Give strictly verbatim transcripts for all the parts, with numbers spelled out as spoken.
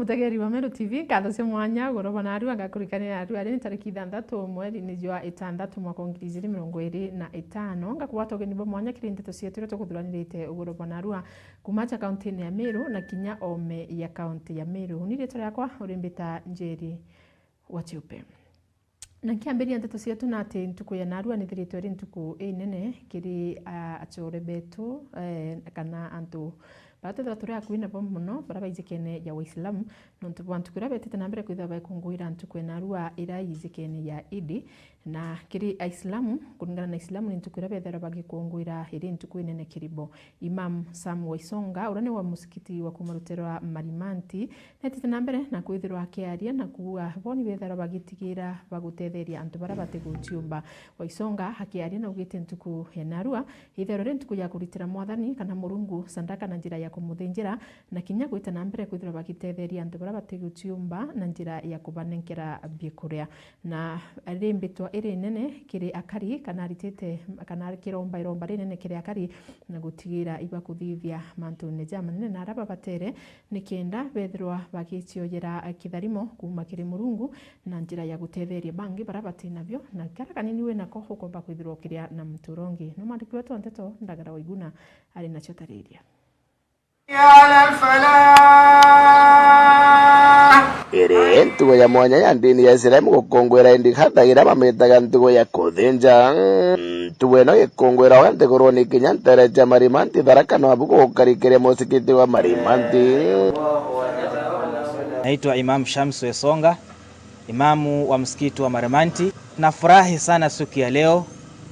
Mutegeri wa Meru T V, nkatho cia mwanya, ugoro bwa narua, ngakurikanira narua, ari ni tariki ithanthatu mweri-ini jwa itandatu mwaka wa ngiri ijiri mirongo iri na itano. Ngakugwata ugeni bwa mwanya kiri ndeto cietu iria tukuthuranirite ugoro bwa narua, kuma aja kaunti-ini ya Meru na kinya ome ya kaunti ya Meru. Ni riitwa riakwa urimbita Njeri wa Chiupe. Na nkiambiria ndeto cietu na ati ntuku ya narua nithiritwe iri ntuku inene kiri, ah, achore betu, eh, kana antu baria twithirwa turi akui nabo mono, baria baijikene ja Waislamu, nontu bwa ntuku iria betite na mbere kwithirwa bagikunguira ntuku ya narua iria yijikene ya Idi. Na kiri Aislamu, kuringana na Islamu, ni ntuku iria bethirwa bagikunguira iri ntuku inene kiri bo. Imam Sam Waisonga, uria ni wa musikiti wa kuuma rutere rwa Marimanti, neetite na mbere na kwithirwa akiaria na kuuga bo ni bethirwa bagitigira bagutetheria antu baria batigutiumba. Waisonga akiaria naugite ntuku ya narua itherwa ri ntuku ya kuritira Mwathani kana Murungu sandaka na njira ya kumuthinjira, na kinya gwita na mbere kwithirwa bagitetheria antu baria batigutiumba na njira ya kubanenkera biikuria. Na ri mbitwa iri nene kiri akari, kana aritite, kana kiromba, iromba rinene kiri akari, na gutigira ibakuthithia mantune jamanene na aria babatere, nikenda bethirwa bagicioyera kitharimo kuuma kiri Murungu na njira ya gutetheria bangi baria bati nabio, na karia kanini wi nako ukomba kwithirwa ukiria na muturo ungi. No mwandiki wetu wa nteto Ndagara Waiguna ari nacio tariria. Iri ntugo ya mwanya ya ndini ya Islamu gukunguira Eid Adha iria bamitaga ntugo ya kuthinja. Ntugo ino ikungwiragwa nthiguruni kinya ntere cia Marimanti, Tharaka Nithi, gukari kiri musikiti wa Marimanti. Naitwa Imam Shamsu Esonga, imamu wa msikiti wa Marimanti. Nafurahi sana siku ya leo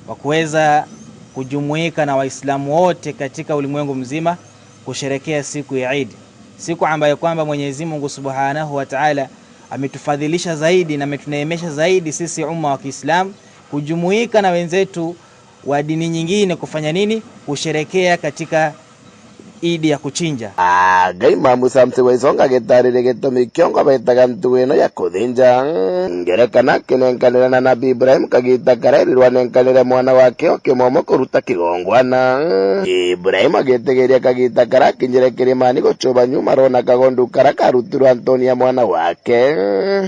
kwa kuweza kujumuika na Waislamu wote katika ulimwengu mzima kusherekea siku ya Eid, siku ambayo kwamba Mwenyezi Mungu Subhanahu wa Ta'ala ametufadhilisha zaidi na ametuneemesha zaidi sisi umma wa Kiislamu kujumuika na wenzetu wa dini nyingine kufanya nini? Kusherekea katika Eid ya kuchinja. Aa, Ngai Mamu Samson Waisonga agitaariria gitumi kiongo betaga ntugo ino ya kuthinja. Ngerekano akinenkanira na Nabii Ibrahim kagita karia erirwe anenkanire mwana wake o kimomo kuruta kigongwana. Ibrahim agitigiria kagita karia akinyire kirimani gucuba nyuma arona kagondu karia karutirwe antoni ya mwana wake.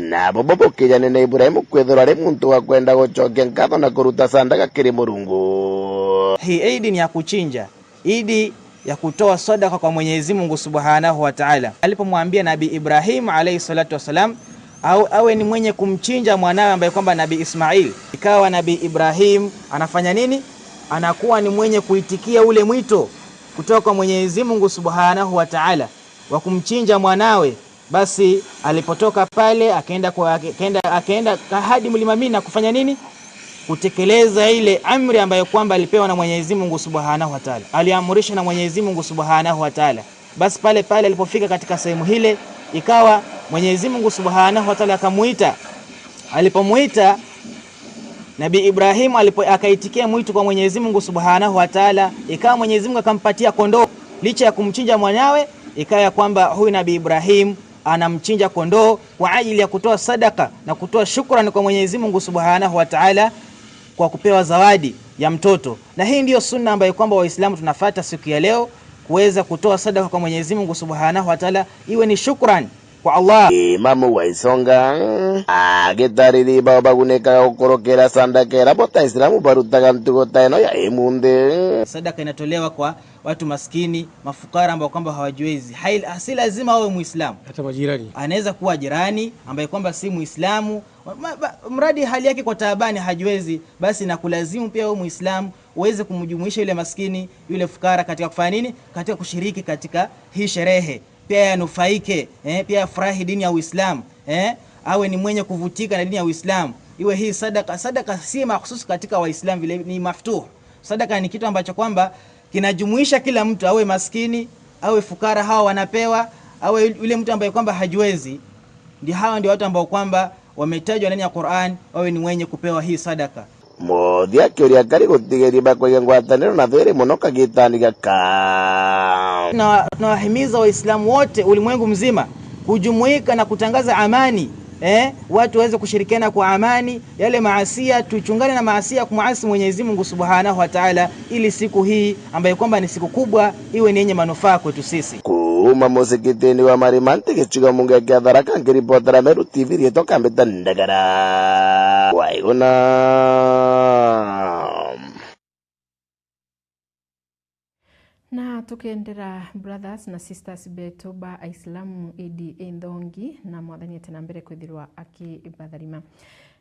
Nabo bo bukijanene Ibrahim kwithirwa ari muntu wa kwenda gucokia nkatho na kuruta sandaka kiri Murungu. Hii Eid ni ya kuchinja, Eid ya kutoa sadaka kwa Mwenyezi Mungu Subhanahu wa Ta'ala. Alipomwambia Nabii Ibrahim alayhi salatu wasalam au awe ni mwenye kumchinja mwanawe ambaye kwamba Nabii Ismail, ikawa Nabii Ibrahim anafanya nini? Anakuwa ni mwenye kuitikia ule mwito kutoka kwa Mwenyezi Mungu Subhanahu wa Ta'ala wa kumchinja mwanawe. Basi alipotoka pale, akaenda kwa, akaenda, akaenda hadi mlima Mina kufanya nini? Kutekeleza ile amri ambayo kwamba alipewa na Mwenyezi Mungu Subhanahu wa Ta'ala. Aliamrishwa na Mwenyezi Mungu Subhanahu wa Ta'ala. Basi pale pale alipofika katika sehemu hile, ikawa Mwenyezi Mungu Subhanahu wa Ta'ala akamuita. Alipomuita, Nabii Ibrahim alipo-, akaitikia mwito kwa Mwenyezi Mungu Subhanahu wa Ta'ala, ikawa Mwenyezi Mungu akampatia kondoo. Licha ya kumchinja mwanawe, ikawa ya kwamba huyu Nabii Ibrahim anamchinja kondoo kwa ajili ya kutoa sadaka na kutoa shukrani kwa Mwenyezi Mungu Subhanahu wa Ta'ala kwa kupewa zawadi ya mtoto. Na hii ndiyo sunna ambayo kwamba Waislamu tunafuata siku ya leo, kuweza kutoa sadaka kwa Mwenyezi Mungu Subhanahu wa Ta'ala, iwe ni shukrani kwa Allah. Imamu Waisonga agitariria bao bagunikaga gukurukira sandaka iria bo ta Islamu barutaga ntugo ta ino ya imunthi. Sadaka inatolewa kwa watu maskini, mafukara ambao kwamba hawajiwezi. Hai-, si lazima awe Muislamu. Hata majirani. Anaweza kuwa jirani ambaye kwamba si Muislamu. Ma-, ma-, mradi hali yake kwa taabani, hajiwezi, basi na kulazimu pia wewe Muislamu uweze kumjumuisha yule maskini, yule fukara katika kufanya nini? Katika kushiriki katika hii sherehe. Pia yanufaike, eh, pia yafurahi dini ya Uislamu, eh, awe ni mwenye kuvutika na dini ya Uislamu. Iwe hii sadaka, sadaka si makhsusi katika Waislamu vile, ni maftuh. Sadaka ni kitu ambacho kwamba kinajumuisha kila mtu, awe maskini, awe fukara, hawa wanapewa, awe yule mtu ambaye kwamba hajiwezi. Ndi-, hawa ndio watu ambao kwamba wametajwa ndani ya Qur'an, wawe ni wenye kupewa hii sadaka. Muthia kiuria kari gutigeria bakwaiga ngwataniro na thiri mono kagitani gaka. Na, nawahimiza Waislamu wote ulimwengu mzima kujumuika na kutangaza amani, eh, watu waweze kushirikiana kwa amani, yale maasia, tuchungane na maasia ya kumuasi Mwenyezi Mungu Subhanahu wa Ta'ala, ili siku hii ambayo kwamba ni siku kubwa iwe ni yenye manufaa kwetu sisi. Ku- Uma mucikitini wa Marima, nti gicigo mbunge kia Tharaka, nkiripotera Meru T V, riitwa Kambita Ndegera. Waiguna. Na tukendera brothers na sisters betu ba Aislamu, Idi inthongi, na Mwathani ete na mbere kwithirwa akibatharima.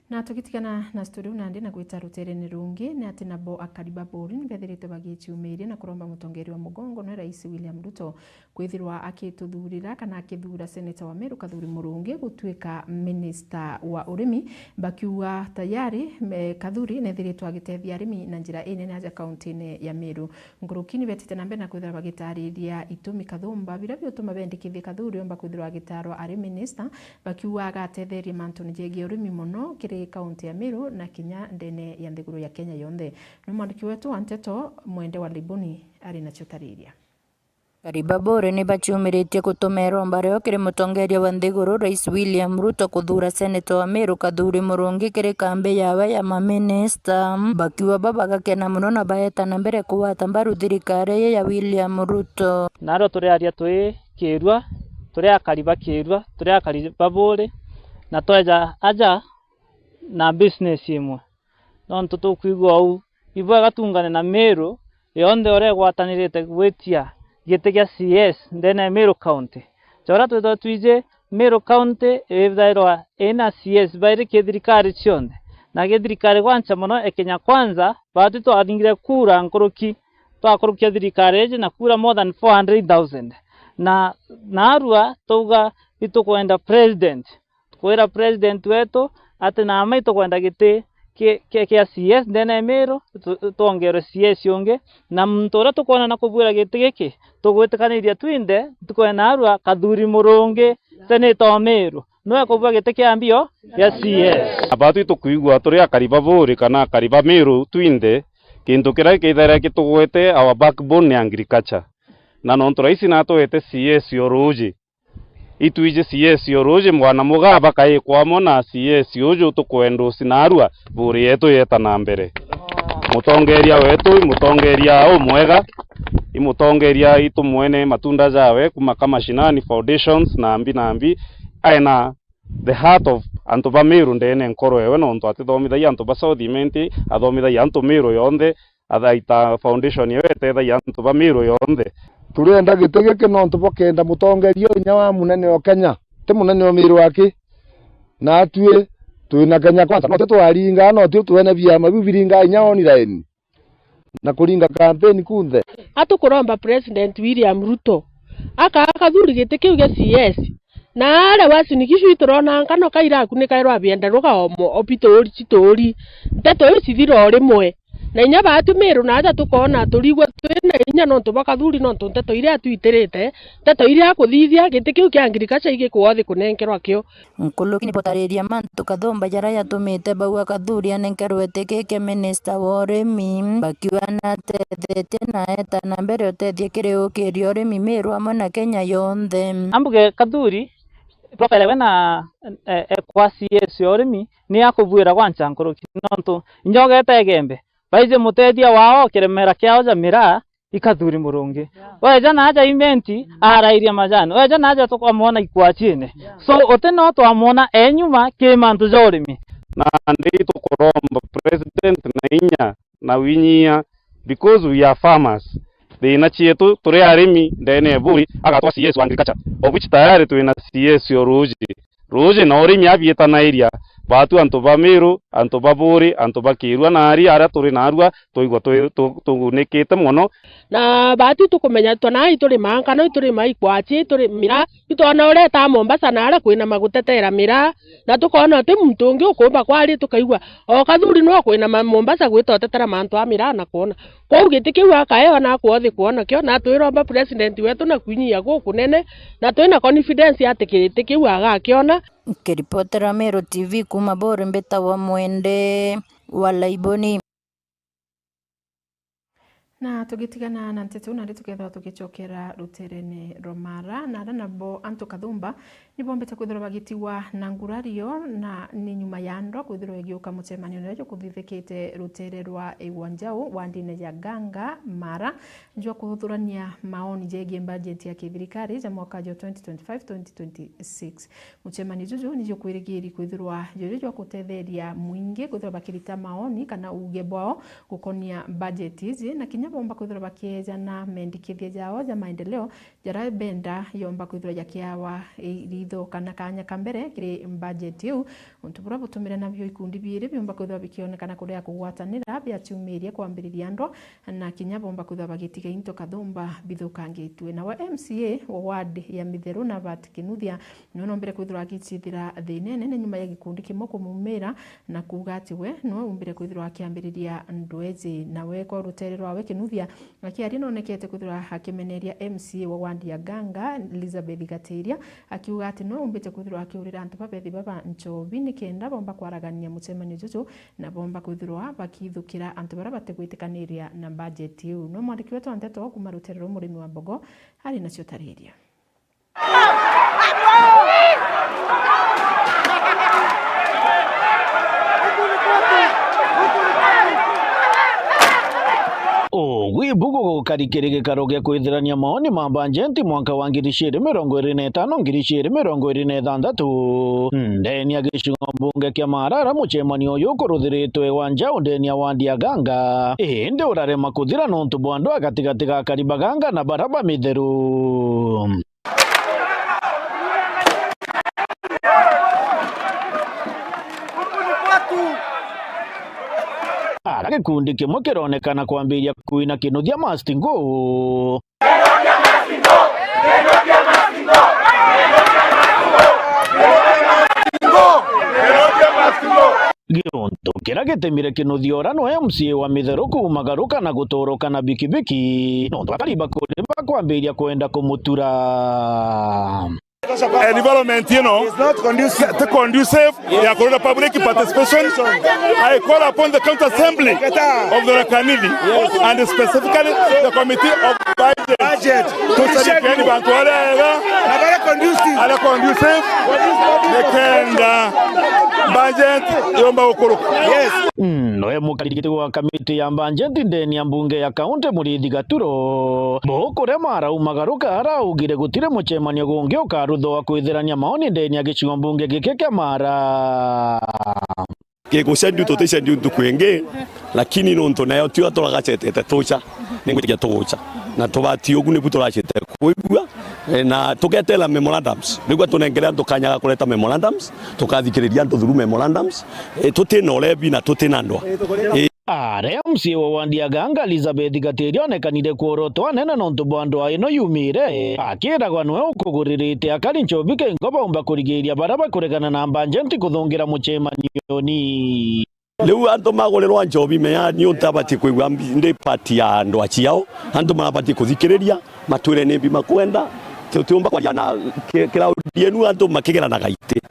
Na tugitigana na studio nandi na gwita ruterene rungi, ni ati nabo akari ba Buri nibethiritwe bagiciumiria na kuromba mutongeria wa mugongo nwe Rais William Ruto kwithirwa akituthurira kana akithura seneta wa Meru Kathuri Murungi gutuika minista wa urimi, bakiuga tayari, me, Kathuri nethiritwe agitethia arimi na njira inene aja kauntine ya Meru. Nkuruki nibetite na mbere na kwithirwa bagitariria itumi kathumba biria biutuma bendikithie Kathuri omba kwithirwa agitarwa ari minista, bakiuga agatetheria mantuni jegie urimi mono kiri kaunti ya Meru na kinya ndene ya nthiguru ya Kenya yonthe. Ni mwandiki wetu wa nteto Mwende wa Libuni ari nacio tariria. Akari ba Buri ni baciumiritie gutuma iromba riao kiri mutongeria wa nthiguru, Rais William Ruto, kuthura seneta wa Meru Kathuri Murungi kiri kambi yawe ya maminista, bakiuga ba bagakena mono na baeta na mbere kugwata mbaru thirikari iji ya William Ruto. Narua turiaria twi Kirua, turi akari ba Kirua, turi akari ba Buri, na tweja aja na business imwe. Nontu tukwigua uu, ibwega tungane na Meru yonthe uria igwatanirite gwitia giti gia C S ndene ya Meru County. Joria twithwa twiji Meru County ithairwa ina C S bairi kithirikari cionthe, na githirikari gwancha mono e Kenya Kwanza, baatwi twaringire kura nkuruki, twakurukia thirikari iji na kura more than four hundred thousand. Na narua twauga itukwenda president, kwira president wetu ati nama itukwenda giti ki-, ki-, kia C S ndene ya Meru, tu-, twongerwe C S ungi, na muntu uria tukwona na kubwira giti giki, tugwitikaniria twinthe, ntuku ya narua Kathuri Murungi, seneta wa Meru, niwe kubua giti kia mbio gia C S. Abatwi tukwigua turi akari ba Buri kana akari ba Meru twinthe, kintu kiria kithaira gitugwete our backbone ni agriculture. Na nontu raisi natwete C S o ruuji, itwiji C S o ruuji mwana mugaa bakaikwa amwe na C S uju tukwenda ucinarua Buri yetu yeta na mbere. Mutongeria wetu i mutongeria umwega, i mutongeria itumwene matunda jawe kuma ka mashinani, foundations, na mbi na mbi. Aena the heart of antu ba Meru ndene nkoro ewe, nontu atithomithagia antu ba South Imenti, athomithagia antu Meru yonthe, athaita foundation iyo etethagia antu ba Meru yonthe. Turienda giti giki nontu bwa kenda mutongeria uyu inya wa munene o Kenya, ti munene o Meru aki. Na atwi twina Kenya Kwanza, no twi twaringaa, no twi twene biama biu biringaa inya online na kuringa kampeni kunthe. Atukuromba President William Ruto akaa Kathuri giti kiu gia C S, na aria Uasin Gishu iturona nkano kairaku ni kairwa bienderwa gaomo o bituri cituri. Nteto iu cithira o rimwe. Na inya baatwi Meru na aja tukoona turigua twina inya nontu bwa Kathuri, nontu nteto iria atwitirite, nteto iria akuthithia, giti kiu kia agriculture igikuothi kunenkerwa kio. Nkuruki ni butariria mantu kathumba jaria jatumite bauga Kathuri anenkerwe giti kia minista wa urimi, bakiuga natethetie na eta na mbere utethia kiri ukiria urimi Meru amwe na Kenya yonthe. Ambuge Kathuri, profile we na, e, e, kwa C S ya urimi, ni akubwira gwancha nkuruki, nontu inya ugeta Igembe, baiji mutethia wao kiremera kiao ja miraa, i Kathuri Murungi. Yeah. Weja na aja Imenti, mm, arairia majani. Weja na aja tukamwona ikwachine. Yeah. So, uti no twamwona e nyuma ki mantu ja urimi. Nandi tukuromba president na inya na winyia, because we are farmers. Thina cietu turi arimi ndene ya Buri, agatwa C S wa agriculture, of which tayari twina C S o ruuji. Ruuji na urimi abiitanairia, baatu antu ba Meru, antu ba Buri, antu ba Kirua na ari aria turi narua, twaigua twi-, tu-, tugunikite mono. Na baatu tukumenya twa nai turimaa nkano, iturimaa ikwachi, ituri miraa, itwona uretaa Mombasa na aria kwina magutetera miraa, na tukoona uti muntu ungi ukumba kwari, tukaigua o Kathuri no kwina ma-, Mombasa gwita utetera mantu a miraa na kwona. Kwou giti kiu akaewa na akwothi kwona kio, na twiromba president wetu na kwinyia gukunene, na twina confidence ati giti kiu agakiona. Nkiripotera Meru T V kuuma Buri, mbitagwa Mwende wa Laiboni. Na tugitigana na nteto, nandi tukethirwa tugicokera ruterene rwa Mara, na ara nabo antu kathumba Nibombite kwithirwa bagitigwa na ngurario, na ni nyuma ya ndwa kwithirwa igiuka mucemanio uria jukuthithikite rutere rwa Igwa Njau wandine ya Ganga, Mara, jwa kuthurania maoni jegie bajeti ya kithirikari ja mwaka jwa twenty twenty-five twenty twenty-six. Mucemanio juju ni jukwirigiri kwithirwa juri jwa gutetheria mwingi kwithirwa bakirita maoni kana uuge bwao gukonia bajeti iji, na kinya bomba kwithirwa bakiejana mendikithia jao ja maendeleo jaria benda yomba kwithirwa jakiawa iritho kana kanya ka mbere kiri bajeti iu, untu buria butumire nabio ikundi biiri biumba kwithirwa bikionekana kuria kugwatanira biaciumiria kwambiriria ndwa, na kinya bomba kwithirwa bagitiga into kathumba bithukangitue. Nawe M C A wa ward ya Mitheru, Nabati Kinuthia, niwe nombire kwithirwa agicithira thina inene nyuma ya gikundi kimwe kumumira na kuuga ati we niwe umbire kwithirwa akiambiriria ndwa iji. Nawe kwa rutere rwawe, Kinuthia akiaria nonekete kwithirwa akimeneria M C A wa ward ya Ganga, Elizabeth Gatiria, akiuga ati niwe umbite kwithirwa akiurira antu babethi baba nchobi nikenda bomba kwaragania mucemanio juju na bomba kwithirwa bakithukira antu baria batigwitikaniria na bajeti iu. No mwandiki wetu wa nteto kuuma rutere rwa Murimi wa Mbogo ari nacio tariria. Ugwi bugu gukari kiri gikaro gia kwithirania maoni ma bajeti mwanka wa ngiri ciiri mirongo iri na itano, ngiri ciiri mirongo iri na ithanthatu. Ndeni ya gicigo mbunge kia Marara, mucemanio uyu ukuruthiritwe wa Njau ndeni ya wandi ya Ganga, indi urarema kuthira nontu bwa ndwa gatigati ga akari ba Ganga na bara ba Mitheru. Ara gikundi kimwe kironekana kwambiria kuina Kinuthia must go. Giuntu kiria gitemire Kinuthia uria niwe M C A wa Mitheru kuumagaruka na guturuka na bikibiki, nontu akari bakuri bakwambiria kwenda kumutura. Environment ino ti conducive ya kurira public participation. I call upon the County Assembly of the Tharaka Nithi and specifically the Committee of Budget to saidieni bantu baria ega, baria conducive, nikenda budget yomba gukuruka. Yes. Mm, noe mukariri giti wa kamiti ya bajeti ndeni ya mbunge ya kaunti Muriithi Gaturo, bukuria Mara umagaruka araugire gutiri mucemanio gungi ukaruthwa wa kwithirania maoni ndeni ya gicigo mbunge giki kia Mara. Gikucendu tuticendu ntuku ingi, lakini nontu nayo tio turagacetete tuca, ningwitikia tuguca. Na tubati ugu nibu turacete kwigua, eh, na tugetera memorandums. Nigua tunengere antu kanya ga kureta memorandums, tukathikiriria antu through memorandums, eh, tutina urebi na tutina ndwa. Eh, Aria M C A wa wandi ya Ganga, Elizabeth Gatiria, onekanire kworotwa anene nontu bwa ndwaa ino yumire, akiragwa niwe ukuguririte akari nchobi kingo baumba kurigiria baria bakuregana na bajeti kuthungira mucemanioni. Riu antu magurirwa nchobi mea ni untu abati kwigua mbi-, ndi part ya ndwaa ciao. Antu marabati kuthikiriria, matwire ni mbi makwenda. Tutiumba kwaria na ki-, crowd yenu antu makigeranaga iti.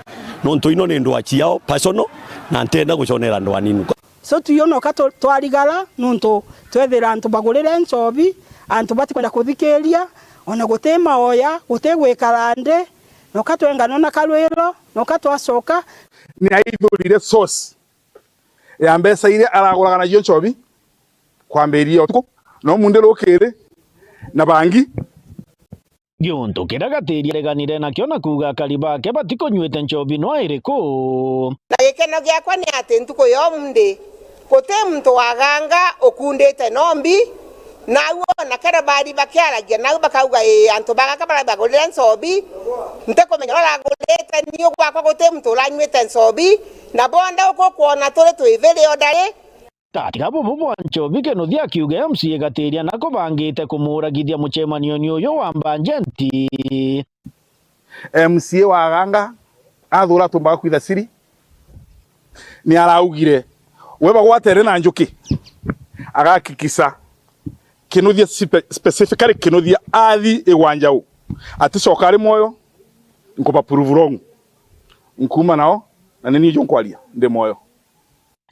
Nontu ino ni ndwaa ciao personal, na ntenda guconera ndwaa nini. So twio noka tu-, twarigara, nontu twethira antu bagurire nchobi, antu batikwenda kuthikiria, ona guti maoya, guti gwikara nthi, noka twenganwa na karwiro, noka twacoka. Ni aithurire source ya mbeca iria araguraga nacio nchobi, kwambiria utuku, no munthi rukiri, na bangi. Giuntu kiria Gatiria areganire nakio na kuuga akari bake batikunyuite nchobi nwa iriku. Na gikeno giakwa ni ati ntuku ya umunthi guti muntu wa Ganga ukundite nombi, nau ona kere bari bakiaragia nau bakauga, ii, antu ba Ganga bara bagurire nchobi, ntikumenya uria uragurite, niu gwakwa guti muntu uranyuite nchobi, na bonthe uku ukwona turi twi very orderly. Gatiga bubu bwa nchobi, Kinuthia akiuga M C A Gatiria nakubangite kumuuragithia mucemanioni uyu wa bajeti. M C A wa Ganga athura atumbaga kwitha siri, ni araugire we bagwatere na njuki, agakikisa Kinuthia spe-, specifically Kinuthia athi Igwa Njau, aticoka ari mwoyo, nkuba prove wrong, nkuuma nao, na ni ni uju nkwaria ndi mwoyo.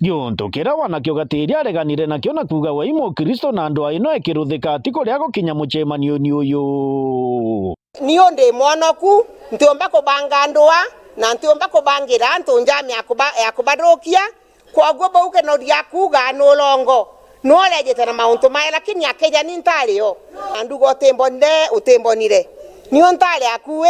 Giuntu kiria wanakio Gatiria areganire nakio na kuuga we i Mukristo na ndwaa ino ikiruthika ati kuria gukinya mucemanioni uyu. Niu ndi mwonoku, ntiumba kubanga ndua, na ntiumba kubangira antu njama ya kuba-, ya kubathukia. Kwoguo bau kinoria kuuga ni urongo, ni urejete na mauntu mae, lakini akija ni ntari o. Na nduga utimbonire, utimbonire. Niu ntari aku wi,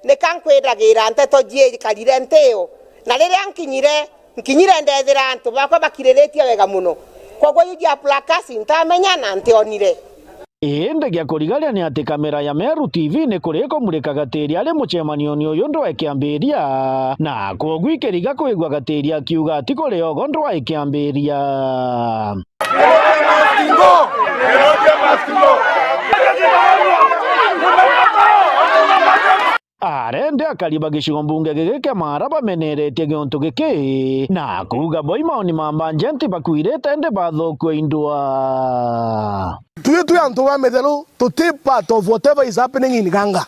nika nkwiragira nteto ciikarire nti o. Na riria nkinyire, nkinyire ndethira antu bakwa bakiriritie wega mono. Kwoguo iu cia plakasi ntamenya na ntionire. Indi gia kurigaria ni ati kamera ya Meru T V ni kuri ikumurika Gatiria ari mucemanioni uyu ndwa ikiambiria, na kwogu ikiriga kwigua Gatiria akiuga ati kuri ogo ndwa ikiambiria. Arende akari ba gicigo mbunge giki kia Maara bameneretie giuntu giki na kuuga bo i maoni ma mbanjenti bakwirite indi bathokua indwa. Tui twi antu ba mitheru, tuti part of whatever is happening in Ganga.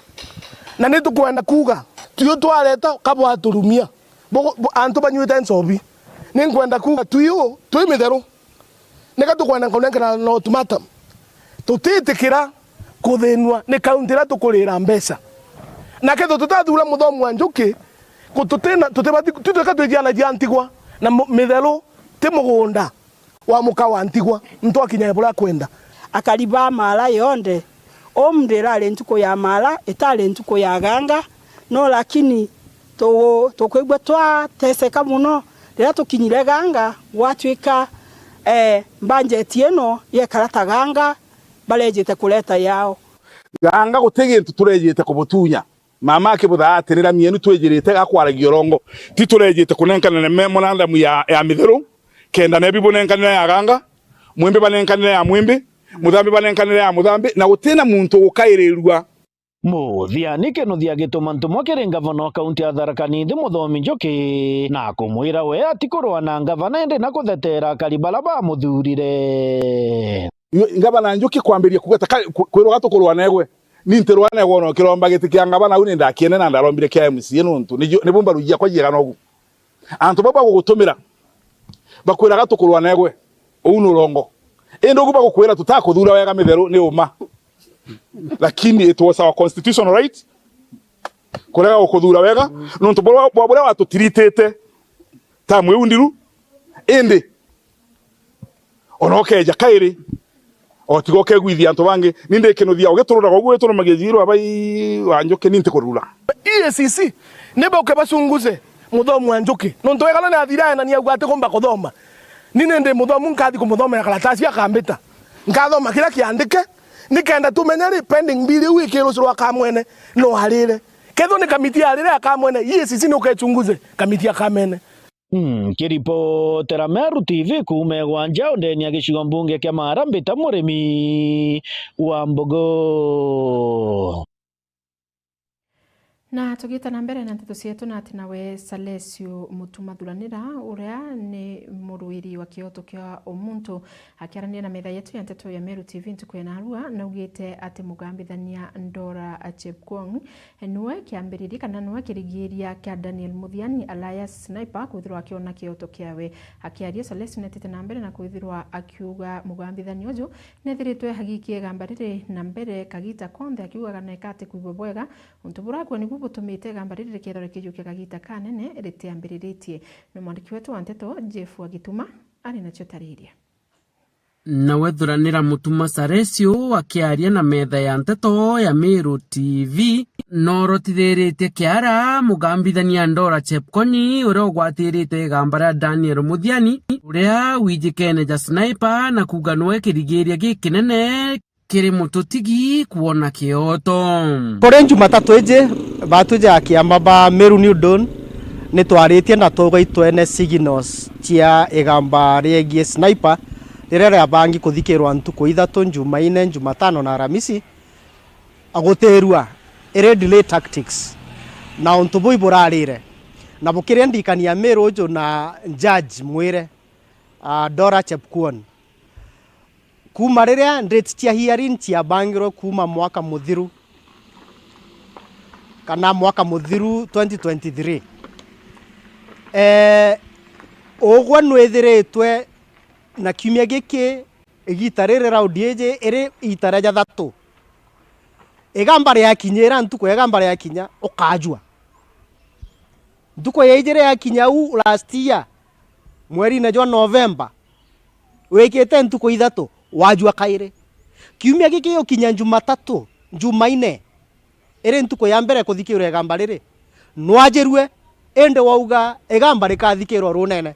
Na ni tukwenda kuuga, tui twareta ka bwaturumia. Bo-, bo-, antu banywite nchobi. Ni nkwenda kuuga tui u, twi mitheru. Nika tukwenda kunenkana na ultimatum. Tutitikira kuthinua ni kaunti iria tukurira mbeca. Na kethirwa tutathuura Muthomi wa Njuki, ku-, tutina, tutibati, tutwika twithianagia ntigwa na mu-, mitheru ti mugunda wa muka wa ntigwa, muntu akinyage buria akwenda. Akari ba Maara yonthe, umthi irari ntuku ya Maara, itari ntuku ya Ganga, no lakini tu-, tukwigua twateseka mono riria tukinyire Ganga, gwatwika, eh, mbanjeti ino yekara ta Ganga barejite kureta yao. Ganga guti gintu turejite kubutunya. Mama akibuthaa atirira mienu twijirite gakwaragia urongo. Ti turejite kunenkana na memorandum ya, ya mitheru, kenda nebi bunenkanire ya Ganga, Mwimbi banenkanire ya Mwimbi, Muthambi banenkanire ya Muthambi, na gutina muntu ugukairirua. Muthiani Kinuthia agituma ntumwa kiri ngavana wa kaunti ya Tharaka Nithi Muthomi Njuki, na kumwira we atikurwa na ngavana indi na kutheteera akari bara bamuthurire. Ngavana Njuki kwambiria kuuga ta ka-, ku-, kwirwa gatukurwa negwe. Ni ntirwa negwe ona ukiromba giti kia ngavana au ni ndakiene na ndarombire kia M C A nuntu ni ju-, ni bumba ruji yakwa jiega nogu. Antu bau bagugutumira bakwiraga tukurwa negwe, uu ni urongo. Indi ugu bagukwira tutakuthura wega mitheru ni uma. Lakini it was our constitutional right kurega gukuthura wega nuntu bwa, bwa buria watutiritite tamu iu ndiru. Indi ona ukeeja kairi, otiga ukegwithia antu bangi. Ni ndi Kinuthia ugitururaga uguo witurumagia jiirwa bai wa Njuki, ni ntikurura. E A C C ni bauke bachunguze Muthomi wa Njuki, nontu wega na athira aenania augwa atikumba kuthoma. Ni ni ndi muthomu, nkathi kumuthomera karatasi akambita. Nkathoma kiria kiandike, nikenda tumenye ri pending bill iu ikirucirwa Kamwene no arire. Kethirwa ni kamiti yarire ya Kamwene, E A C C ni ukechunguze kamiti ya Kamene. Mm, nkiripotera Meru T V kuuma Igwanja, undeni ya gicigo mbunge kia Maara, mbita Murimi wa Mbogo. Na tugita na mbere na nteto cietu, na ati nawe Salesio Mutuma Thuranira, uria ni murwiri wa kioto kia umuntu, akiarania na metha yetu ya nteto ya Meru T V ntuku ya narua, naugite ati mugambithania Ndora Chepkwony niwe kiambiriria kana niwe kirigiria kia Daniel Muthiani alias Sniper kwithirwa akiona kioto kiawe. Akiaria, Salesio netite na mbere na kwithirwa akiuga mugambithania uju nethiritwe agikia igamba riri na mbere kagita konthe, akiugaga neka atikwigua bwega untu burakua nibu butumite igamba riri rikethirwa rikijukia kagita kanene ritiambiriritie. Ni mwandiki wetu wa nteto Jeff Wagituma ari nacio tariria. Nawe Thuranira Mutuma Saresio akiaria na metha ya nteto ya Meru T V, norotithiritie kiara mugambithania Ndora Chepkoni, uria ugwatirite igamba ria Daniel Muthiani, uria wijikene ja Sniper, na kuuga niwe kirigiria gikinene kiri mututigi kwona kioto. Kuri Jumatatu iji, batu ja kiama ba Meru New Dawn ni twaritie na twauga itwene signals cia igamba riegie Sniper riria riabangi kuthikirwa ntuku ithatu, Jumaine, Jumatano na Aramisi, gutirua, iri delay tactics. Na untu buu iburarire, na bukiria ndikania Meru uju na judge mwire, ah, Dora Chepkwony. Kuuma riria date cia hearing ciabangirwe kuuma mwaka muthiru, kana mwaka muthiru twenty twenty-three, eh, ugwe nwithiritwe na kiumia giki, igita riri, round iji iri igita ria jathatu. Igamba riakinyira, ntuku ya igamba riakinya, ukajua. Ntuku ya ijiri yakinya u last year, mwerine jwa November, wikite ntuku ithatu, wajua kairi. Kiumia giki gigukinya Jumatatu, Jumaine, iri ntuku ya mbere kuthikirwa igamba riri, nwajirue, indi wauga igamba rikathikirwa runene.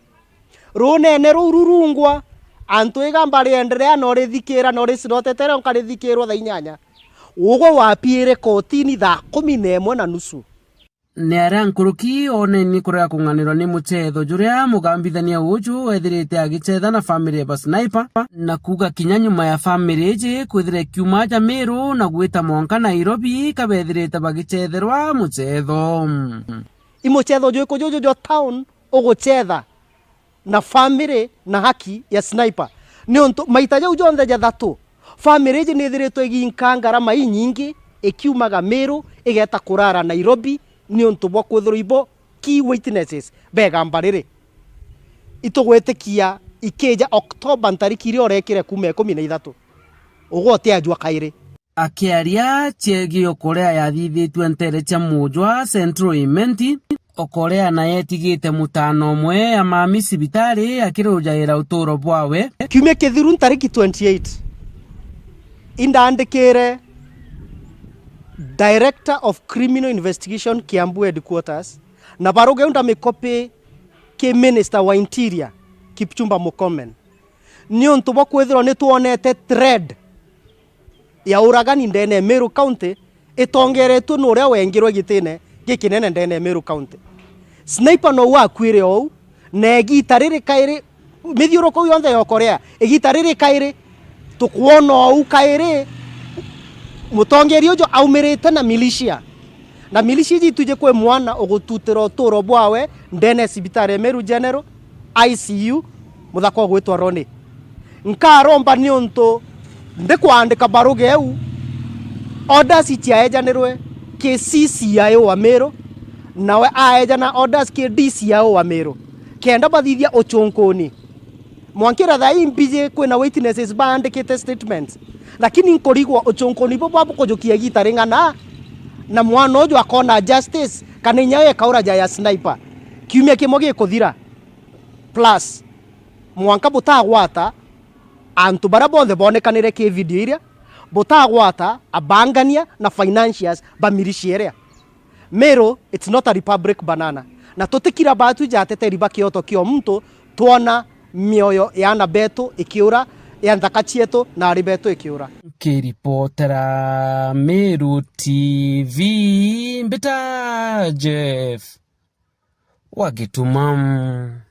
Runene ruu rurungwa, antu igamba rienderea no rithikira, no ricirotetere, nkarithikirwa thaa inyanya. Ugwe wapiire kotini thaa kumi na imwe na nusu. Ni aria nkuruki oneni kurega kung'anirwa ni muchetho juria mugambithania uju wethirite agichetha na family ya ba Sniper, na kuuga kinya nyuma ya family iji kwithira ikiuma aja Meru na gwita mwanka Nairobi, kabethirite bagichetherwa muchetho. I muchetho jwiku juju jwa town uguchetha na family na haki ya Sniper. Niuntu maita jau jonthe jathatu, family iji niithiritwe iginka ngarama inyingi ikiumaga Meru igeta kurara Nairobi niuntu bwa kwithirwa ibo key witnesses ba igamba riri. Itugwitikia ikija October ntariki iria urekire kuuma ikumi na ithatu. Ugwe utiajua kairi. Akiaria ciegii Okorea yathithitue nteere cia Mujwa Central Imenti, Okorea naye etigite mutano umwe amami cibitari akirujaira uturo bwawe. Kiumia kithiru ntariki twenty-eight, indandikire Director of Criminal Investigation Kiambu Headquarters, na baruga iu ndamikopi ki Minister wa Interior, Kipchumba Murkomen, niuntu bwa kwithirwa nitwonete thread ya uragani ndene ya Meru County itongeretue ni uria wengirwe gitine gikinene ndene ya Meru County. Sniper nou akuire ou, na igita riri kairi, mithiuruko yonthe ya Okorea, igita riri kairi, tukwona ou kairi, mutongeria uju aumirite na militia. Na militia iji itwiji kwi mwana ugututira uturo bwawe ndene ya cibitari ya Meru General, I C U, muthaka ugwitwa Ronnie. Nkaromba niuntu ndikwandika baruga iu, orders itiaejanirwe ki C C I O wa Meru, nawe aejana orders ki D C I O wa Meru, kenda bathithia uchunkuni. Mwankira thaa ii mbiji kwina witnesses baandikite statements, lakini nkurigwa uchunkuni bu bwa bukujukia igita ring'ana, na mwana uju akona justice, kana inya we ekaura ja ya Sniper kiumia kimwe gikuthira. Plus, mwanka butagwata antu baria bonthe bonekanire ki video iria, butagwata abangania na financiers ba militia iria. Meru, it's not a republic banana. Na tutikira batu ja ateteri ba kioto kio muntu, twona mioyo ya ana betu ikiura, ya nthaka cietu na ari betu ikiura. Nkiripotera Meru T V, mbita Jeff wa Gituma.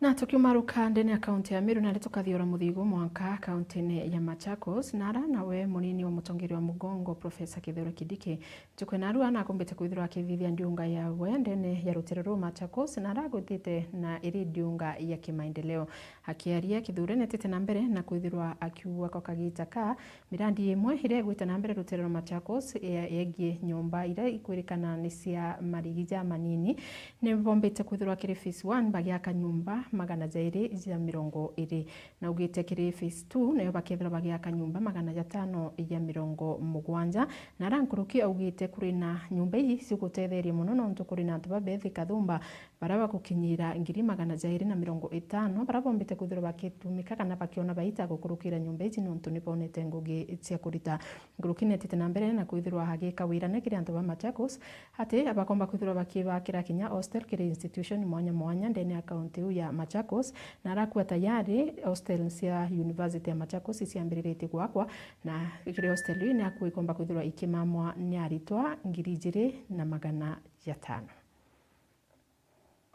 Na tukiumaruka ndene ya kaunti ya Meru, nari tukathiura muthigu mwanka kauntine ya Machakos, nara nawe munini wa mutongeria wa mugongo, Professor Kithure Kindiki, njuku ya narua nakumbite kwithirwa akithithia ndiunga yawe ndene ya rutere ruu Machakos, nara agwitite na iri ndiunga ya kimaendeleo. Akiaria, Kithure netite na mbere na kwithirwa akiuga kwa kagita ka mirandi imwe iria igwite na mbere rutere rwa Machakos, ye-, yegie nyomba iria ikwirikana ni cia marigi ja manini. Ni bombite kwithirwa kiri phase one bagiaka nyomba magana jairi ja mirongo iri. Na augite kiri phase two, nayo bakethirwa bagiaka nyomba magana jatano ja mirongo mugwanja. Na ara nkuruki augite kuri na nyomba iji cigutetheria mono, nontu kuri na antu babethika thumba baria bagukinyira ngiri magana jairi na mirongo itano, baria bombite kwithirwa bakitumika kana bakiona baita gukurukira nyomba iji, nontu ni bonete ngugi cia kurita. Nkuruki netite na mbere na kwithirwa agika wirane kiri antu ba Machakos, ati bakomba kwithirwa bakibakira kinya hostel kiri institution mwanya mwanya ndene ya kaunti iu ya Machakos, na arakua tayari hostel cia University ya Machakos iciambiriritie gwakwa, na kiri hostel iu ni akua ikomba kwithirwa ikimamwa ni aritwa ngiri ijiri na magana jatano.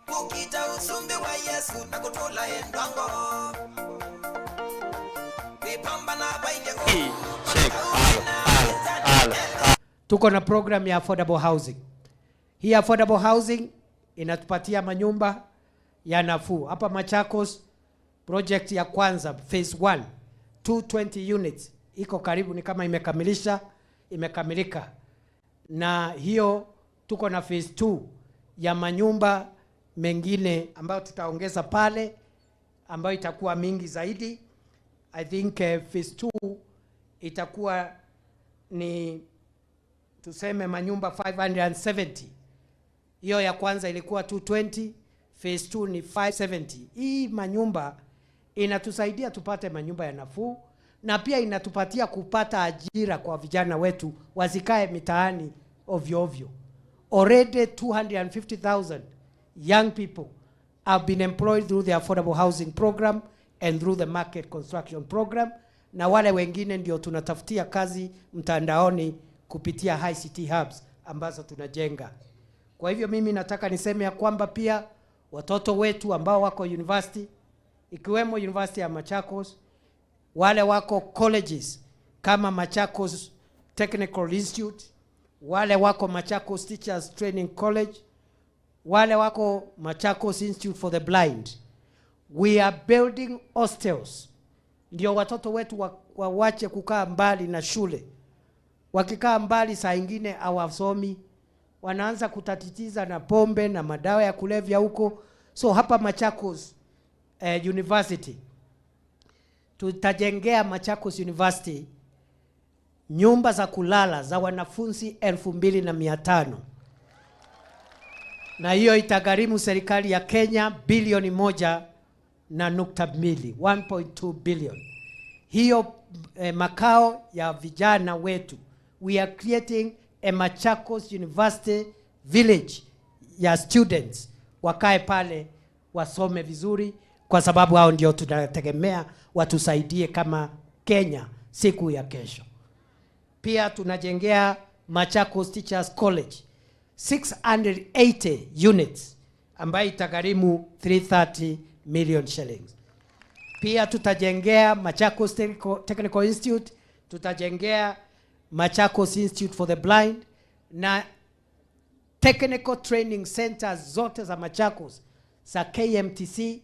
Gukita usumbi wa Yesu na kutula endwango. Kwipambana baine. Check. Alo, alo, alo. Tuko na program ya affordable housing. Hii affordable housing inatupatia manyumba ya nafuu. Hapa Machakos, project ya kwanza, phase one, two twenty units, iko karibu, ni kama imekamilisha, imekamilika. Na hiyo tuko na phase two ya manyumba mengine ambayo tutaongeza pale, ambayo itakuwa mingi zaidi. I think, eh, phase two itakuwa ni, tuseme, manyumba five hundred and seventy. Hiyo ya kwanza ilikuwa two twenty, phase two ni five seventy. Hii manyumba inatusaidia tupate manyumba ya nafuu, na pia inatupatia kupata ajira kwa vijana wetu, wasikae mitaani ovyo ovyo. Already two hundred and fifty thousand young people have been employed through the Affordable Housing Program and through the Market Construction Program, na wale wengine ndio tunatafutia kazi mtandaoni kupitia I C T hubs ambazo tunajenga. Kwa hivyo, mimi nataka niseme ya kwamba pia watoto wetu ambao wako university, ikiwemo University ya Machakos, wale wako colleges kama Machakos Technical Institute, wale wako Machakos Teachers Training College, wale wako Machakos Institute for the Blind, we are building hostels, ndio watoto wetu wa-, wawache kukaa mbali na shule. Wakikaa mbali, saa ingine hawasomi, wanaanza kutatitiza na pombe na madawa ya kulevya huko. So hapa Machakos, eh, University, tutajengea Machakos University nyumba za kulala za wanafunzi elfu mbili na mia tano, na hiyo itagharimu serikali ya Kenya bilioni moja na nukta mbili, one point two billion. Hiyo, eh, makao ya vijana wetu, we are creating a Machakos University Village ya students, wakae pale, wasome vizuri, kwa sababu hao ndio tunategemea watusaidie kama Kenya siku ya kesho. Pia tunajengea Machakos Teachers College six hundred eighty units, ambayo itagharimu three thirty million shillings. Pia tutajengea Machakos Technical, Technical Institute, tutajengea Machakos Institute for the Blind na technical training centers zote za Machakos, za K M T C,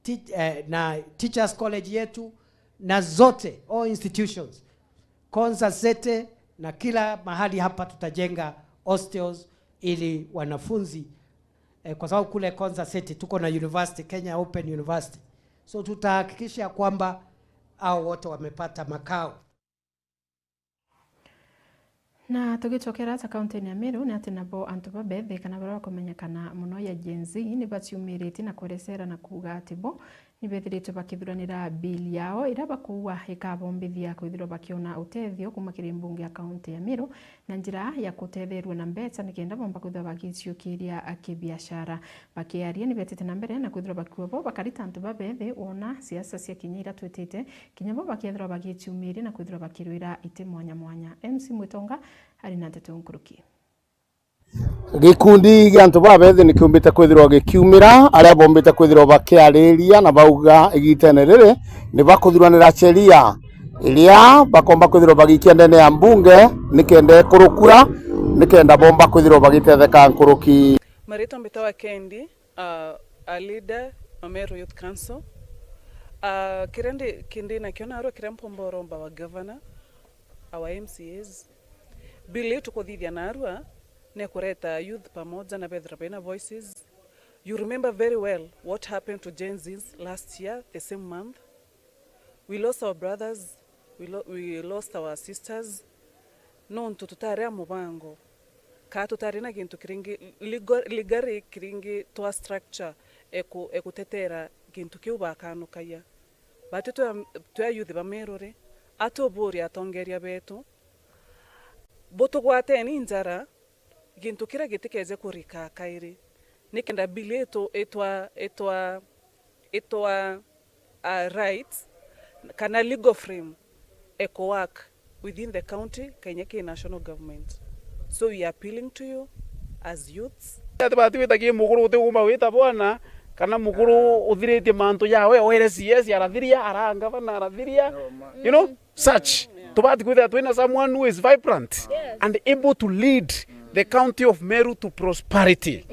ti-, eh, na Teachers College yetu, na zote, all institutions, Konza City, na kila mahali hapa tutajenga hostels ili wanafunzi, eh, kwa sababu kule Konza City tuko na university, Kenya Open University. So tutahakikisha kwamba hao wote wamepata makao. Na tugicokera aja kaunti-ini ya Meru, ni ati nabo antu ba bethi kana baria bakumenyekana mono ya Gen Z ni baciumiritie na kwerecera na kuuga ati bo ni bethiritwe bakithuranira bill yao iria bakuuga ikabombithia kwithirwa bakiona utethio kuuma kiri mbunge ya kaunti ya Meru na njira ya kutetherua na mbeca nikenda bomba kwithirwa bagiciukiria kibiashara. Bakiaria ni betite na mbere na kwithirwa bakiuga bo bakari ta antu ba bethi wona siasa cia kinya iria twitite, kinya bo bakethirwa bagiciumiria na kwithirwa bakirwira iti mwanya mwanya. M C Mwitonga ari na nteto nkuruki. Gikundi gia antu babethi ni kiumbite kwithirwa gikiumira, aria bombite kwithirwa bakiariria na bauga igitene riri ni bakuthuranira sheria iria bakomba kwithirwa bagiikia ndene ya mbunge nikenda ikurukura, nikenda bomba kwithirwa bagitetheka nkuruki. Maritwa mbitawa Kendi, uh, a leader wa Meru Youth Council. Uh, kiria ndi, kindi nakio narua kiria mpomba uromba wa governor, our M C As. Bill iu tukuthithia narua ni kureta youth pamoja na bethira bena voices. You remember very well what happened to Gen Zs last year, the same month. We lost our brothers, we lo-, we lost our sisters, nontu tutari a mubango, kaa tutari na gintu kiringi, legal-, legally kiringi twa structure eku-, ekutetera gintu kiu bakanukagia. Bati twi a, twi a youth ba Meru ri, atuburia atongeria betu, butugwateni njara, gintu kiria gitikeje kurika kairi, nikenda bill itu itwa, itwa, itwa, uh, rights kana legal frame eku work within the county kenya ki national government. So we are appealing to you as youths. Ati bati wita ki mukuru uti umba wita bwana, kana mukuru uthiritie mantu jawe, o L C S arathiria, ara ngavana arathiria, you know, such. Tubati kwithira twina someone who is vibrant and able to lead the county of Meru to prosperity.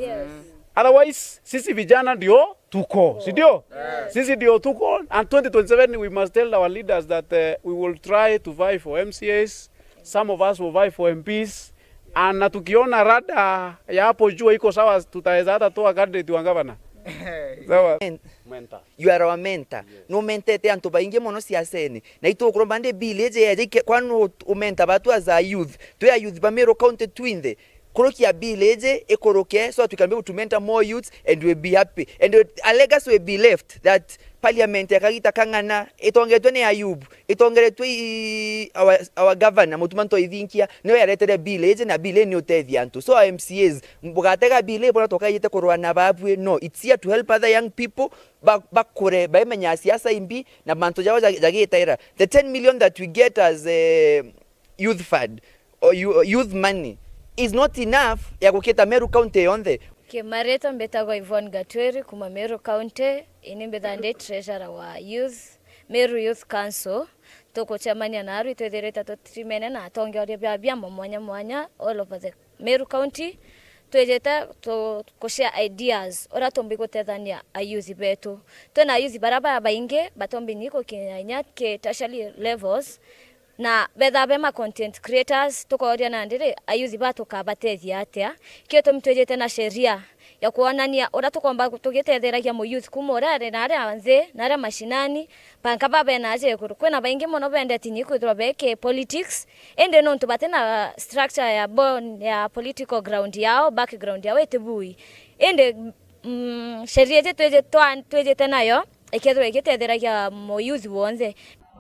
Otherwise, sisi vijana ndio tuko, si ndio? Sisi ndio tuko, and twenty twenty-seven we must tell our leaders that, uh, we will try to vie for M C As, some of us will vie for M Ps, and na tukiona rada ya hapo juu iko sawa, tutaweza hata toa candidate wa governor. Sawa. Men-, Mentor. You are our mentor. Yes. Numentete antu baingi mono siasene. Na itukuromba ndi bill iji yeje ike-, kwa nu umenta batu as a youth. Twi a youth ba Meru County twinthe. Kurukia bill iji ikuruke so that we can be able to mentor more youths and we'll be happy. And a legacy will be left that parliament ya kagita kang'ana itongetwe ni Ayub, itongeretwe i, our, our governor Mutuma Ntoithinkia, niwe yaretere bill iji na bill ii ni utethia antu. So our M C As, bugatega bill ii bona tukaijite kurwana babui. No, it's here to help other young people ba-, bakure, baimenya siasa imbi na mantu jao ja-, jagitaira. The ten million that we get as, eh, youth fund or you-, youth money is not enough ya gukita Meru County yonthe. Kimaritwa mbitagwa Yvonne Gatwiri kuma Meru County, ini mbithaa ndi treasurer wa youth, Meru Youth Council. Tukucemania na arui twithirite tutrimene na atongeria bia biama mwanya mwanya all over the Meru County. Twijite tu-, ku share ideas uria tumbi gutethania ayouth betu. Twina ayouth baria babaingi batombi ni gukinya inya ki tertiary levels, na bethaa be ma content creators, tukooria nandi ri, ayouth ba tukabatethia atia? Kio tumi twijite na sheria ya kwonania uria tukomba tugitetheragia muyouth kuma uria ari na aria nthi na aria mashinani, banka ba bena aja iguru. Kwina baingi mono bendete ni kwithirwa beki politics, indi nontu batina structure ya bone ya political ground yao, background yao itibui. Indi, mm, sheria iji twiji-, twa-, twijite nayo, ikethirwa igitetheragia muyouth wonthe.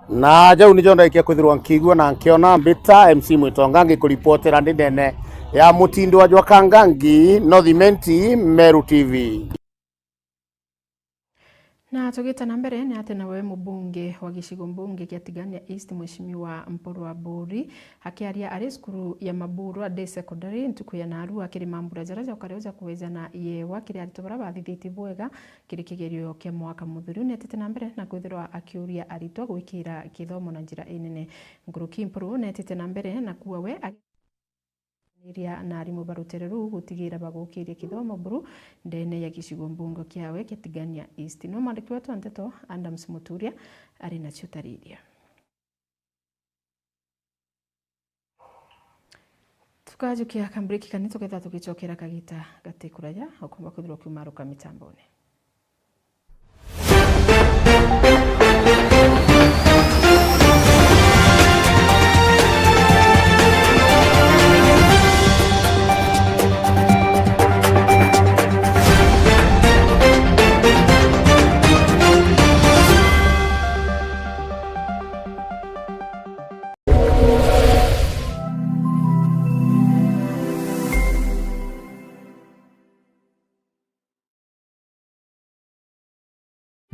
Na jau nijo ndaikia kwithirwa nkiigua na nkiona mbita M C Mwitonga ngikuripotera ndi ndene ya mutindwa jwa Kangangi, North Imenti, Meru T V. Na tugita na mbere, ni ati nawe mubunge wa gicigo mbunge kia Tigania East, Mheshimiwa Mpuru Aburi, akiaria ari cukuru ya Maburwa Day Secondary ntuku ya narua, akiri mambura jaria ja ukaria ja kuwejana yewa kiri aritwa baria bathithitie bwega kiri kigerio kia mwaka muthuri. Netite na mbere na kwithirwa akiuria aritwa gwikira kithomo na njira inene. Nkuruki Mpuru netite na mbere na kuuga we ag-, iria na arimu ba rutere ruu gutigira bagukiria kithomo buru ndene ya gicigo mbunge kiawe kia Tigania East. No mwandiki wetu wa nteto Adams Muturia ari nacio tariria. Tukajukia ka break kani, tukethira tugicokera kagita gati kuraya, ukomba kwithirwa ukiumaruka mitambone.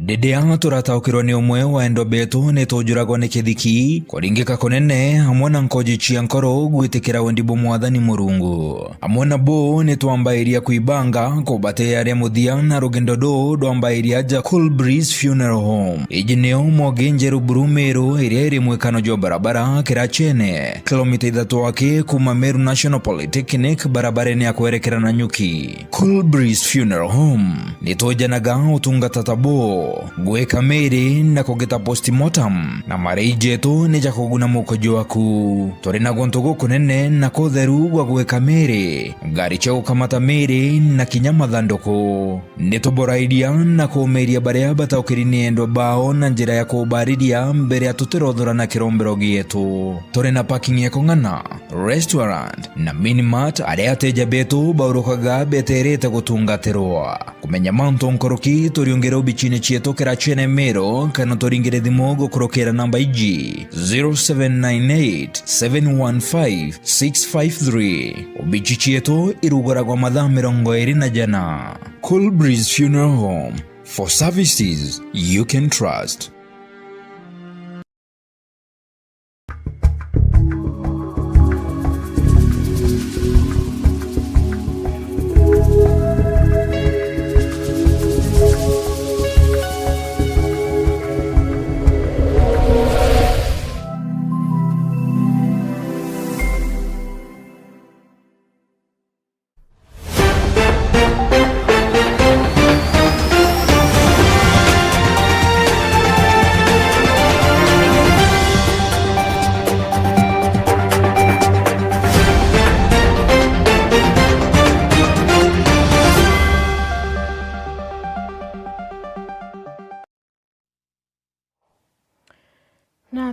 Riria turataukirwa ni umwe wa endwa betu, ni tujuragwa ni kithiki, kuringika kunene, amwe na nkoji cia nkoro gwitikira wendi bwa Mwathani Murungu. Amwe nabo ni twambairia kwibanga kubatearia muthia na rugendo ruu rwambairia aja Cool Breeze Funeral Home. Iji nio Mwogi Njeru Buru Meru, iria iri mwikano jwa barabara Kirachene, kilomita ithatu aki kuma Meru National Polytechnic, barabarene ya kwerekera Nanyuki. Cool Breeze Funeral Home ni tujanaga utungata ta buu, gwika miri na kugita postmortem, na marei jetu ni ja kuguna mukojo waku. Turi na guntu gukunene na kutheru gwa gwika miri, ngari cia gukamata miri na kinya mathanduku. Ni tuborairia na kuumiria baria bataukiri ni endwa bao na njira ya kubariria mbere ya tutirothura na kirombero gietu. Turi na parking ya kung'ana, restaurant na minimart, aria ateja betu baurukaga beterete gutungatirwa. Kumenya mantu nkuruki, turiungire obicine cietu Kirachene Meru, kana turingire thimu gukurukira namba iji, zero seven nine eight, seven one five, six five three. Obici cietu iruguragwa mathaa mirongo iri na jana. Cool Breeze Funeral Home, for services you can trust.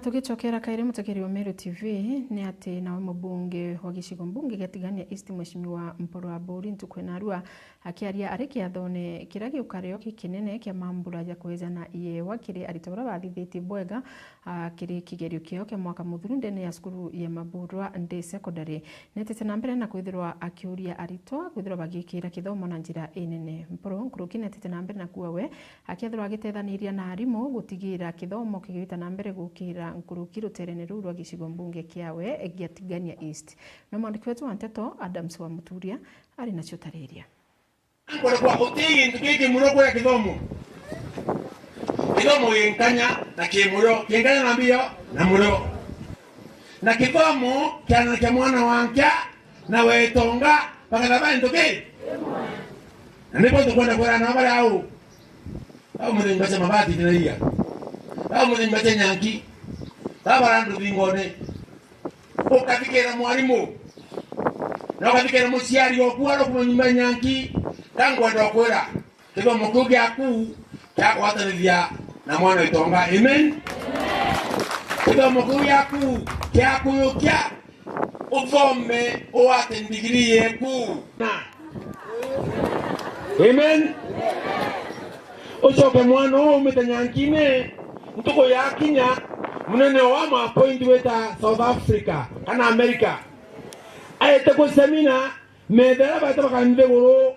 Tugicokera kairi, mutegeri wa Meru T V, ni ati nawe mubunge wa gicigo mbunge gia Tigania East, Mheshimiwa Mpuru Aburi, ntuku ya narua akiaria ari kiathone kiria giukario gikinene kia mambura ja kwejana iewa kiri aritwa baria bathithitie bwega, ah, kiri kigerio kiao kia mwaka muthuru ndene ya cukuru ya Maburwa Day Secondary. Netete na mbere na kwithirwa akiuria aritwa kwithirwa bagikira kithomo na njira inene. Mpuru nkuruki netete na mbere na kuuga we akethirwa agitethaniria na arimu gutigira kithomo kigita na mbere gukira nkuruki ruterene ruu rwa gicigo mbunge kiawe gia Tigania East. Na mwandiki wetu wa nteto Adams wa Muturia ari nacio tariria. Nkwenda kwa uti gintu giki muno kuria kithomo. Kithomo ginkanya na ki murio, kinkanya na mbio na murio. Na kithomo kiana kia mwana wa nkia na wetonga bakatha ba into ki. Na nibo tukwenda kwira nao bari au. Au muthimba cia mabati tiraia. Au muthimba cia nyanki. Au barandu thingone. Ukathikira mwarimu, na ukathikira muciari oku ari kuma nyuma nyanki, ka nkwenda ukwira, kithomo kiu giaku kiagwatanithia na mwana witonga. Amen. Kithomo kiu giaku kiakuyukia uthome, uate ndigiri yeku. Na Amen. Ucoke mwana uu umite nyankine, ntuku yakinya, munene wa mapointi wita South Africa kana America. Aete ku semina, methera baita bakanthiguru,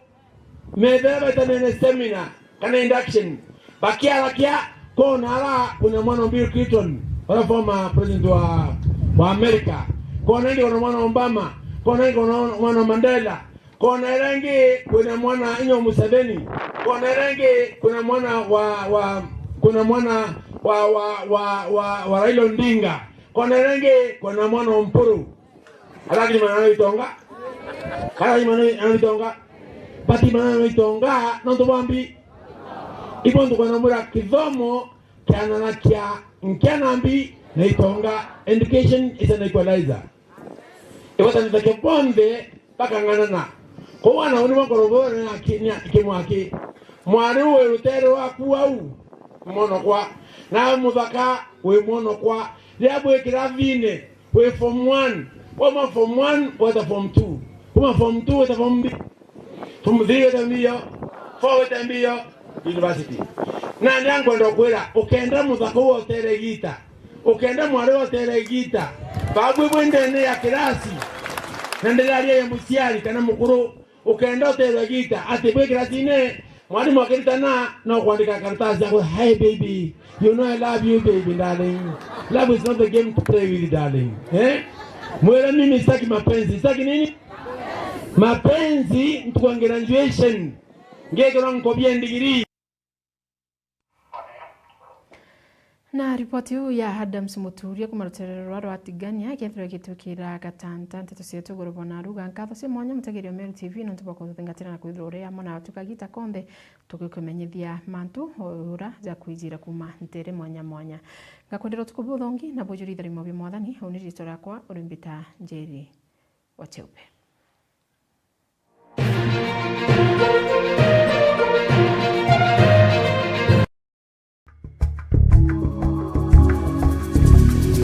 methera baita nene semina kana induction. Bakiarakia, kona ara kuna mwana wa Bill Clinton, ura former president wa, wa America. Kona ingi kuna mwana wa Obama, kona ingi kuna mwana wa Mandela. Kona ira ingi kwina mwana inya Museveni. Kona ira ingi kwina mwana wa, wa, kwina mwana wa, wa, wa, wa, wa Raila Odinga. Kona ira ingi kwina mwana wa Mpuru. Arakiri manana itonga. Arakiri manana itonga. Bati manana itonga, nontu bwambi. Ibo ntukwenda mwira kithomo kiananakia nkia na mbi na itonga. Education is an equalizer. Igwatanithagia bonthe bakang'anana. Kou ana uni bakorwo bo na ki-, nya-, kimwaki. Mwari wi rutere rwaku au, mwonokwa. Nawe muthaka wi mwonokwa. Riria bwi kirathine, wi form one. Wauma form one, weta form two. Kuma form two, weta form B. Form three weta mbio, four weta mbio, university. Na ni ankwenda kwira, ukenda muthaka uu utere igita, ukenda mwari utere igita, babu bwi ndene ya kirasi, na ndiraria ya muciari kana mukuru, ukenda uterwe igita, ati bwi kirasine, mwarimu akiritana, no kwandika karatasi yako, "Hi baby, you know I love you baby darling. Love is not a game to play with darling." Eh? Mwire, "Mimi sitaki mapenzi." Sitaki nini? Mapenzi ntuku ya graduation. Ngekirwa nkobia ndigiri. Na ripoti iu ya Adams Muturia kuma ruterero rwa rwa Tigania, ikethirwa igitwikira gatanta nteto cietu iguru bona aruga nkatho cia mwanya mutegeri wa Meru T V nontu bwa kututhingatira na kwithirwa uri amwe na atuka gita konthe tukikumenyithia mantu ura ja kwijira kuma ntere mwanya mwanya. Ngakwendera utuku buthongi na bujuri itharimo bia Mwathani, uni ritwa riakwa uri mbita Njeri wa Cheupe.